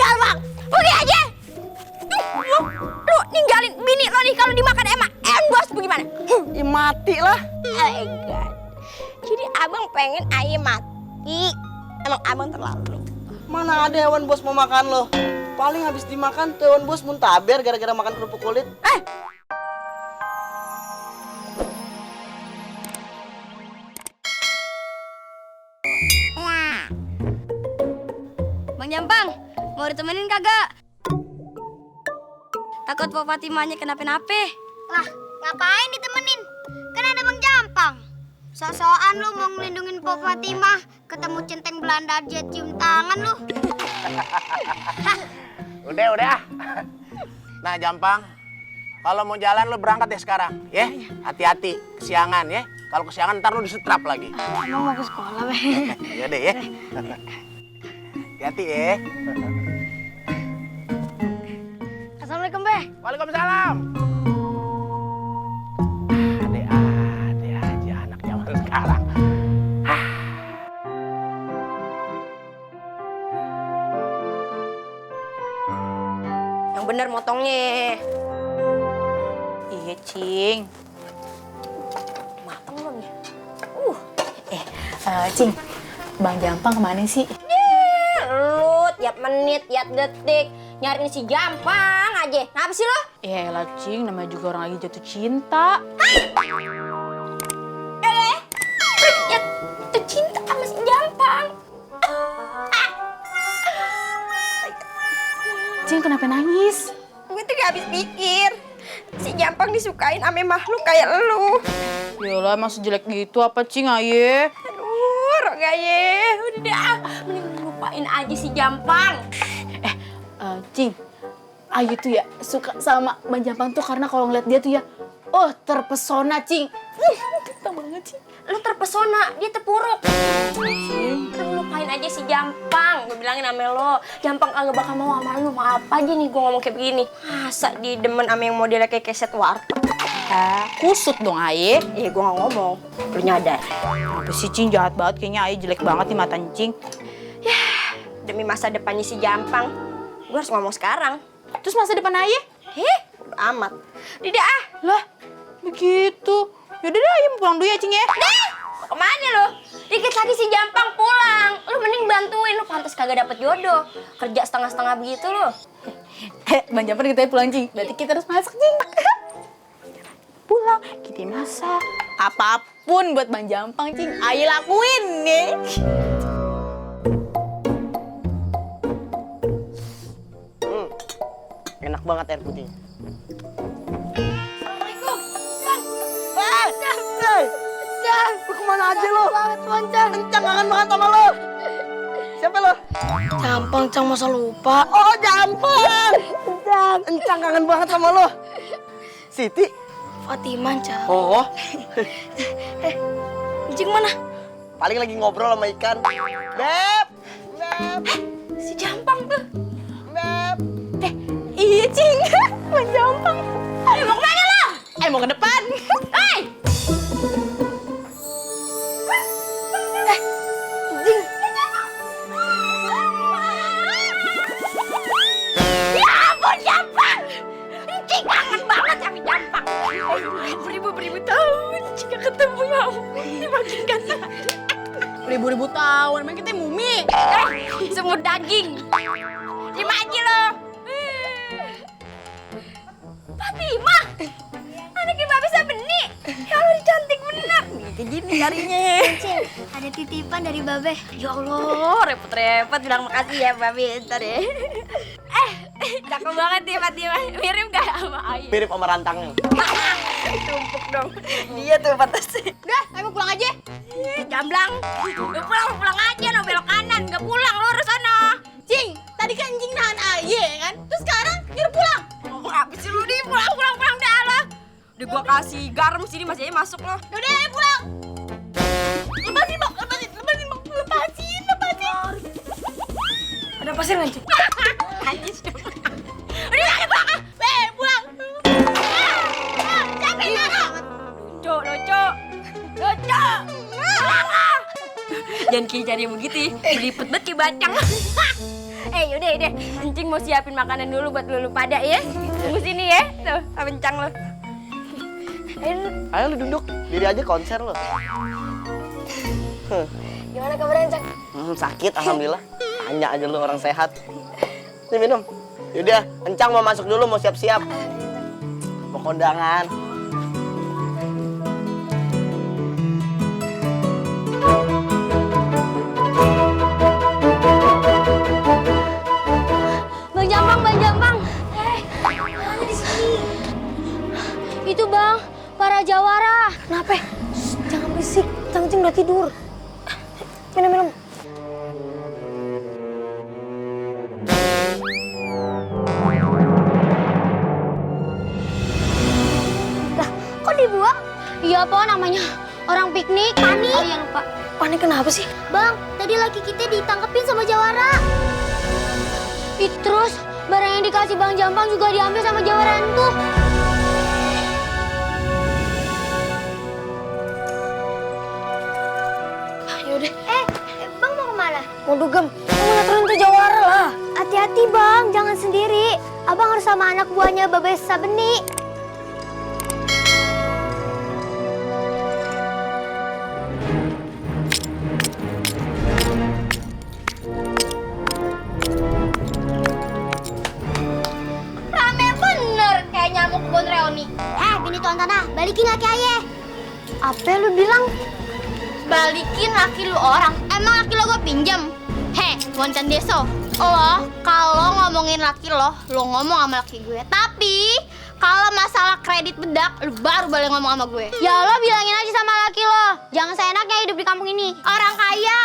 Udah bang, pergi aja. Lu ninggalin bini lo nih kalau dimakan emak. Bos bagaimana? Ya mati lah. God. Jadi abang pengen ayam mati. Emang abang terlalu. Mana ada hewan bos mau makan lo? Paling habis dimakan tuh hewan bos muntaber gara-gara makan kerupuk kulit. Bang Jampang, mau ditemenin kagak? Takut Pak Fatimahnya kenapa-napa. Lah, ngapain ditemenin? Kan ada Bang Jampang. So-soan lu mau ngelindungin Pop Fatimah, ketemu centeng Belanda aja cium tangan lu. Udah. Nah, Jampang. Kalau mau jalan lo berangkat ya sekarang, ya. Hati-hati, kesiangan ya. Kalau kesiangan ntar lo disetrap lagi. Emang mau ke sekolah, Bang. Ya deh ya. Hati-hati ya. Assalamualaikum, Be. Waalaikumsalam. Ada aja anak zaman sekarang. Yang bener motongnya. Iya, Cing. Mateng lo nih. Cing, Bang Jampang kemana sih? Lu tiap menit, tiap detik nyariin si Jampang aja. Kenapa sih lo? Lah, Cing, namanya juga orang lagi jatuh cinta. Jatuh cinta sama si Jampang. Cing, kenapa nangis? Gue tuh gak habis pikir. Si Jampang disukain sama makhluk kayak lu. Yalah, emang sejelek gitu apa, Cing, aye? Aduh, Roga ye. Udah, mending lupain aja si Jampang. Cing, Ayu tuh ya suka sama Bang Jampang tuh karena kalau ngeliat dia tuh ya, terpesona, Cing. Ganteng banget, Cing. Lu terpesona, dia terpuruk. Lu lupain aja si Jampang. Gue bilangin sama lo, Jampang kagak bakal mau sama lu. Mau apa aja nih gue ngomong kayak begini. Masa dia demen sama yang modelnya kayak keset warteg. Kusut dong, Aye. Iya, gue gak ngomong. Lu nyadar. Apa sih, Cing, jahat banget kayaknya Aye, jelek banget nih matanya, Cing. Demi masa depannya si Jampang, gue harus ngomong sekarang. Terus masa depan Aye? Udah amat. Tidak ah. Lah, begitu. Yaudah deh, Aye mau pulang dulu ya, Cing ya. Mau kemana lo? Dikit lagi si Jampang pulang. Lu mending bantuin. Lu pantas kagak dapet jodoh. Kerja setengah-setengah begitu lo. Bang Jampang kita pulang, Cing. Berarti kita harus masak, Cing. Pulang, kita masak. Apapun buat Bang Jampang, Cing. Aye lakuin nih. Enak banget air putihnya. Assalamualaikum. Cang, lu kemana aja lo? Encang kangen banget sama lo. Siapa lo? Jampang, Cang, masa lupa. Oh, Jampang. Encang kangen banget sama lo. Siti. Fatimah, Cang. Oh, Cing mana? paling lagi ngobrol sama ikan. Beb. Si Jampang tuh. Beb. Iya, Cing. Bang Jampang. Mau kemana lo? Mau ke depan. Hei! Ya ampun, Jampang! Cing kangen banget sama Jampang. Beribu-ribu tahun Cing gak ketemu, ya ampun. Ini makin ganteng. Beribu-ribu tahun, emang kita mumi. Semut daging. Terima aja lo. Fatimah! Anaknya Mbak bisa benih. Ya Allah, cantik bener. Kayak gini carinya. Cing, ada titipan dari Babe. Ya Allah, repot-repot bilang makasih ya, Babi. Ntar ya. Cakep banget nih Fatimah. Mirip gak sama Ayu? Mirip sama rantangnya. Tumpuk dong. Dia tuh pantasnya. Udah, ayo pulang aja. Jamblang. Lu pulang aja, no belok kanan. Gak pulang, lurus sana. Cing, tadi kan Cing nahan Aye kan? Terus sekarang nyuruh pulang. Ngomong apa sih lu nih? Pulang dah lah. Udah gua kasih garam sini, masih aja masuk lo. Udah, ayo pulang. Lepasin, Bang. Lepasin, Bang. Lepasin. Ada pasir nggak, Cing? Anjir. Udah, ayo pulang. Pulang. Capek banget. Lucu. Jangan kayak cari yang begitu ya. Dilipet banget kayak bacang. Yaudah. Encing mau siapin makanan dulu buat lu pada ya. Tunggu sini ya. Tuh, kencang lo. Ayo lu duduk, diri aja konser lo. Gimana kabarnya, Encang? Sakit, alhamdulillah. Tanya aja lu orang sehat. Nih minum. Yaudah, Encang mau masuk dulu, mau siap-siap. Mau kondangan. Bang Jampang. Mana di sini? Itu Bang, para jawara. Kenapa? Jangan berisik, Encing udah tidur. Minum. Lah, kok dibuang? Iya, Po, namanya orang piknik. Panik. Oh iya, lupa. Panik kenapa sih? Bang, tadi laki kita ditangkepin sama jawara. Terus barang yang dikasih Bang Jampang juga diambil sama jawara itu. Yaudah. Bang mau kemana? Mau dugem. Mau nganterin tuh jawara lah. Hati-hati Bang, jangan sendiri. Abang harus sama anak buahnya Babes Sabeni. Rame bener kayak nyamuk kebun reoni. Bini tuan tanah, balikin laki ayah. Apa lu bilang? Balikin laki lu orang. Emang laki lo gue pinjam? Wancan deso. Lo kalau ngomongin laki lo ngomong sama laki gue. Tapi kalau masalah kredit bedak, lu baru boleh ngomong sama gue. Ya lo bilangin aja sama laki lo. Jangan seenaknya hidup di kampung ini. Orang kaya,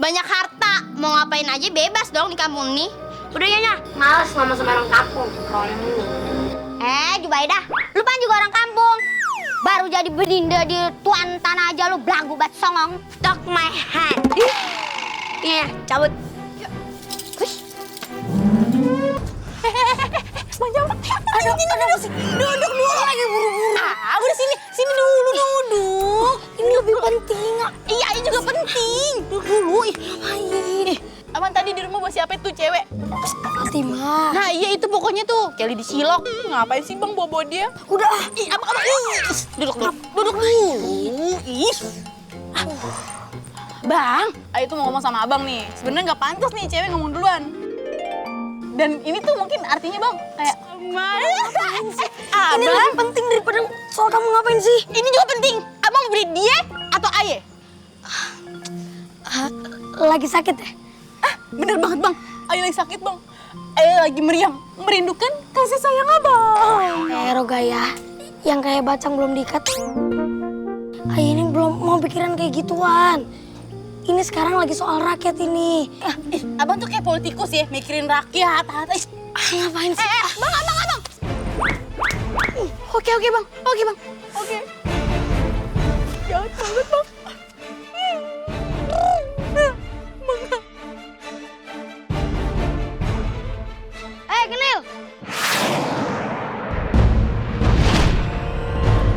banyak harta, mau ngapain aja bebas dong di kampung ini. Udah ya, Males ngomong sama orang kampung. Jubaidah, lu kan juga orang kampung. Baru jadi bedinda di tuan tanah aja lu belagu bat songong. Talk my hand. Iya, cabut. Bang Jampang, ada apa sih? Duduk dulu lagi buru-buru. Udah sini dulu duduk. Ini lebih penting. Iya, ini juga penting. Duduk dulu. Ngapain? Aman tadi di rumah bawa siapa tuh cewek? Fatimah. Nah iya itu pokoknya tuh, Kelly disilok. Ngapain sih bang bawa dia? Udah. Abang. Duduk dulu. Ih. Bang, ayo tuh mau ngomong sama abang nih. Sebenarnya nggak pantas nih cewek ngomong duluan. Dan ini tuh mungkin artinya bang kayak Ini lebih penting daripada soal kamu ngapain sih? Ini juga penting. Abang mau beli dia atau aye? Lagi sakit ya? Bener banget bang. Aye lagi sakit bang. Aye lagi merindukan kasih sayang abang. Rogaya, yang kayak bacang belum diikat. Ini belum mau pikiran kayak gituan. Ini sekarang lagi soal rakyat ini. Abang tuh kayak politikus ya, mikirin rakyat. Ngapain sih? Bang. Oke bang. Oke. Jahat banget bang. Kenil.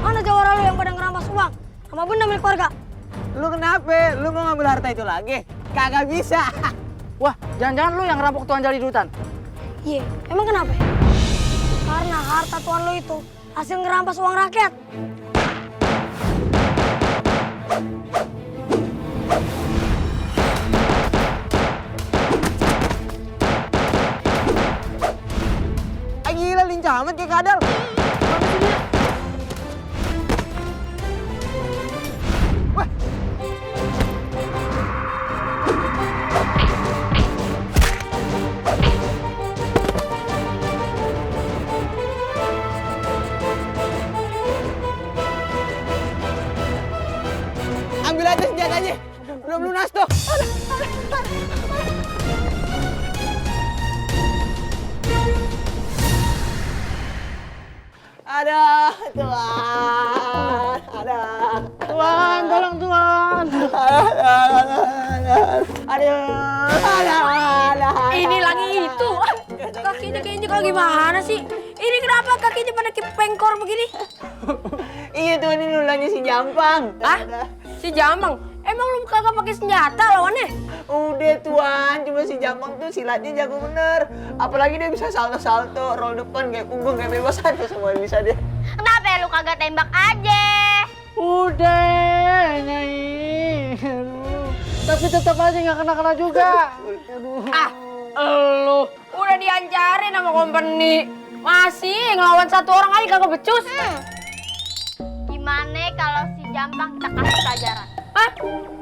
Mana jawara lu yang pada ngerampas uang sama benda milik warga? Lu kenapa? Lu mau ngambil harta itu lagi? Kagak bisa. Wah, jangan-jangan lu yang ngerampok tuan jali di hutan? Iya, emang kenapa? Karena harta tuan lu itu hasil ngerampas uang rakyat. Gila lincah amat kayak kadal. Ambil aja senjatanya. Belum lunas tuh. Ada Tuhan. Tuhan, tolong Tuhan. Ada. Ini lagi itu. Kakinya kayaknya gimana sih? Ini kenapa kakinya pada kepengkor begini? Iya Tuhan, ini ulangnya si Jampang. Si Jampang? Emang Emang lu kagak pakai senjata lawannya? Udah tuan, cuma si Jampang tuh silatnya jago bener. Apalagi dia bisa salto-salto, roll depan kayak punggung kayak bebasan tuh semua bisa dia. Kenapa lu kagak tembak aja? Udah, Nyai. Aduh. Tapi tetap aja nggak kena-kena juga. Aduh. Ah, lu udah diancarin sama company. Masih ngelawan satu orang aja kagak becus. Gimana kalau si Jampang kita kasih pelajaran? Hah?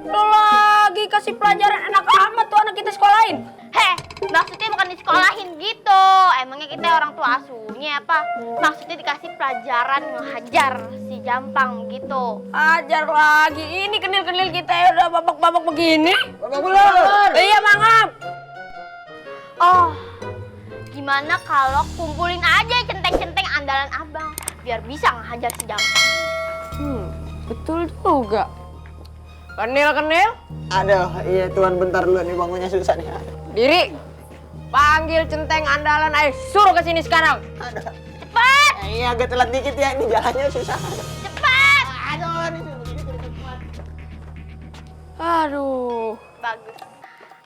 Lu lagi kasih pelajaran enak amat tuh anak kita sekolahin. Heh, maksudnya bukan disekolahin gitu. Emangnya kita orang tua asuhnya apa? Maksudnya dikasih pelajaran ngehajar si Jampang gitu. Ajar lagi. Ini kenil-kenil kita ya udah babak-babak begini. Babak belur. Iya, mangap. Oh, gimana kalau kumpulin aja centeng-centeng andalan abang biar bisa ngehajar si Jampang. Betul juga. Kenil-kenil, Aduh, iya tuan bentar dulu nih bangunnya susah nih. diri. Panggil centeng andalan, ayo suruh ke sini sekarang. Aduh. Cepat, Iya agak telat dikit ya, ini jalannya susah. cepat. Aduh, ini Aduh. Bagus.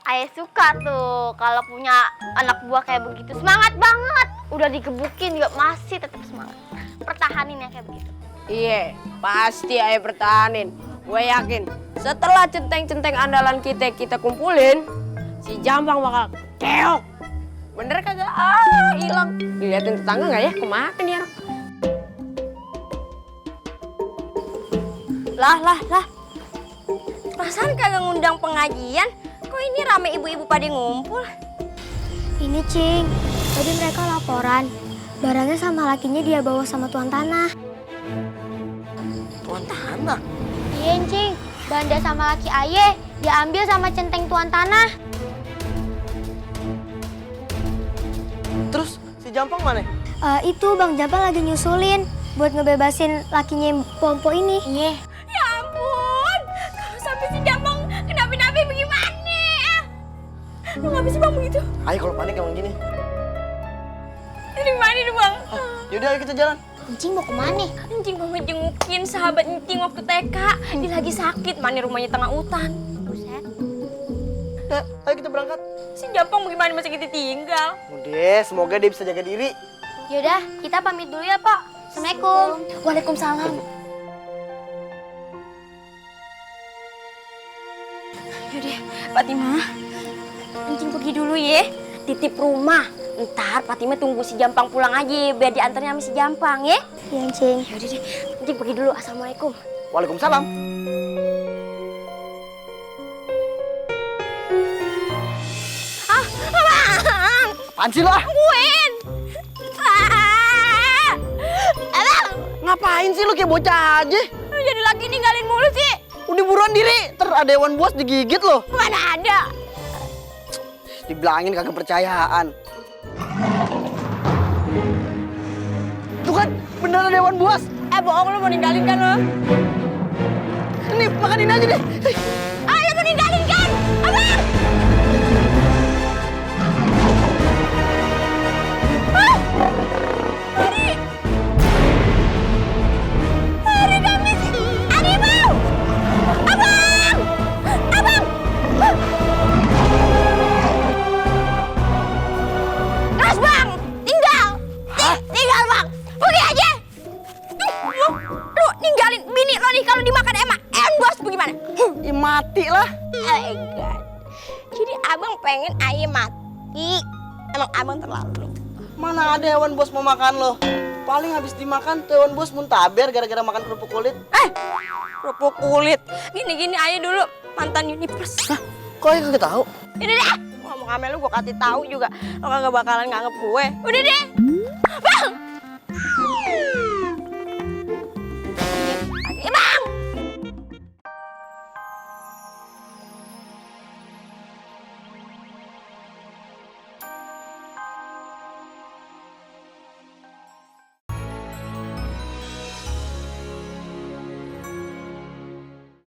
Ayah suka tuh kalau punya anak buah kayak begitu. Semangat banget. Udah digebukin juga masih tetap semangat. Pertahanin ya kayak begitu. Iya, pasti ayo pertahanin. Gue yakin setelah centeng-centeng andalan kita kumpulin, si Jampang bakal keok. Bener kagak? Hilang. Diliatin tetangga nggak ya? Kemana nih orang? Lah. Perasaan kagak ngundang pengajian? Kok ini rame ibu-ibu pada ngumpul? Ini Cing, tadi mereka laporan. Barangnya sama lakinya dia bawa sama tuan tanah. tuan tanah. Iya Cing, banda sama laki ayah diambil sama centeng tuan tanah. Terus si Jampang mana? Itu Bang Jampang lagi nyusulin buat ngebebasin lakinya Pompo ini. Iya. Ya ampun, kalau sampai si Jampang kenapa-napa bagaimana? Lu nggak bisa bang begitu? Ayo kalau panik emang gini. Ini mana nih bang? Yaudah ayo kita jalan. Cing mau kemana? Encing mau ngejengukin sahabat Encing waktu TK. Dia lagi sakit, mana rumahnya tengah hutan. Buset. Ya, ayo kita berangkat. Si Jampang bagaimana masih kita tinggal? Udah, semoga dia bisa jaga diri. Yaudah, kita pamit dulu ya, Pak. Assalamualaikum. Waalaikumsalam. Yaudah, Fatimah. Encing pergi dulu ya. Titip rumah. Ntar Fatimah tunggu si Jampang pulang aja biar diantarnya sama si Jampang ya. Iya, Cing. Yaudah deh, Encing pergi dulu. Assalamualaikum. Waalaikumsalam. Abang! Apaan sih lo? Tungguin! Abang! Ngapain sih lo kayak bocah aja? Lu jadi lagi ninggalin mulu sih. Udah buruan diri, ntar ada hewan buas digigit lo. Mana ada? Dibilangin kagak percayaan. Tuh kan, beneran ada hewan buas. Bohong lu mau ninggalin kan lo? Ini makanin aja deh. Ayo tuh ninggalin kan? Abang! Hari Kamis! Harimau! Abang! Abang! Gas bang! Tinggal! Tinggal bang! Pergi aja! Lu ninggalin bini lo nih kalau dimakan emak. Bos bagaimana? Ya mati lah. Oh my God. Jadi abang pengen ayam mati. Emang abang terlalu. Mana ada hewan buas mau makan lo? Paling habis dimakan tuh hewan buas muntaber gara-gara makan kerupuk kulit. Kerupuk kulit. Gini-gini aja dulu mantan Univers. Hah? Kok aja kagak tahu? Ini deh. Ngomong sama lu gue kasih tahu juga. Lo kagak bakalan nganggep gue. Udah deh. Bang!